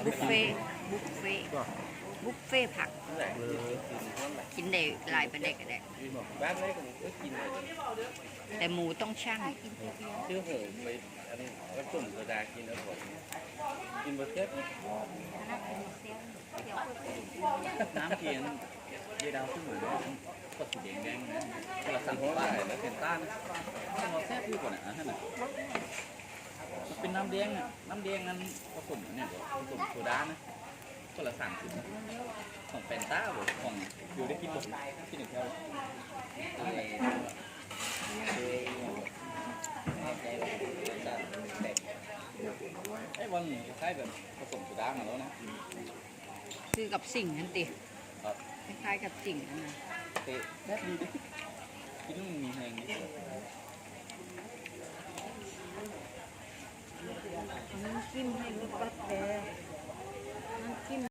ບຸບເຟ ບຸບເຟ ບຸບເຟຜັກ ກິນໄດ້ຫຼາຍປານໃດກໍໄດ້ ແຕ່ໝູຕ້ອງຊັ່ງ ຊື້ເຫີໄປອັນນີ້ ກັບຕົ້ມໂຊດາກິນເອົາກ່ອນ ກິນບໍ່ແຊບ ນ້ຳທີ່ເຢຍດາວຊື້ມາ ອັນຂວດສີແດງໆ ນະ ຄົນລະສາມສິບບາດ ແລ້ວເປັນຕ້ານ ແຊບຢູ່ບໍ່ນະ ອັນນັ້ນນະ ມັນເປັນນ້ຳແດງນະ ນ້ຳແດງນັ້ນປະສົມອັນນີ້ບໍ່ ປະສົມໂຊດານະ ຄົນລະສາມສິບ ຂອງແຟນຕາບໍ່ ຂອງຢູ່ໄດ້ກິນບໍ່ ກິນແຖວ ໄອ້ບອນນີ້ຄ້າຍແບບປະສົມໂຊດາຫັ້ນແຫຼະນະ ຄືກັບສິງຫັ້ນຕິ ຄັບ ຄ້າຍໆກັບສິງຫັ້ນນະ ເຕະແບບດີ ກິນມີແຮງດີ ນ້ຳຈິ້ມໃຫ້ມັນປັດແດ່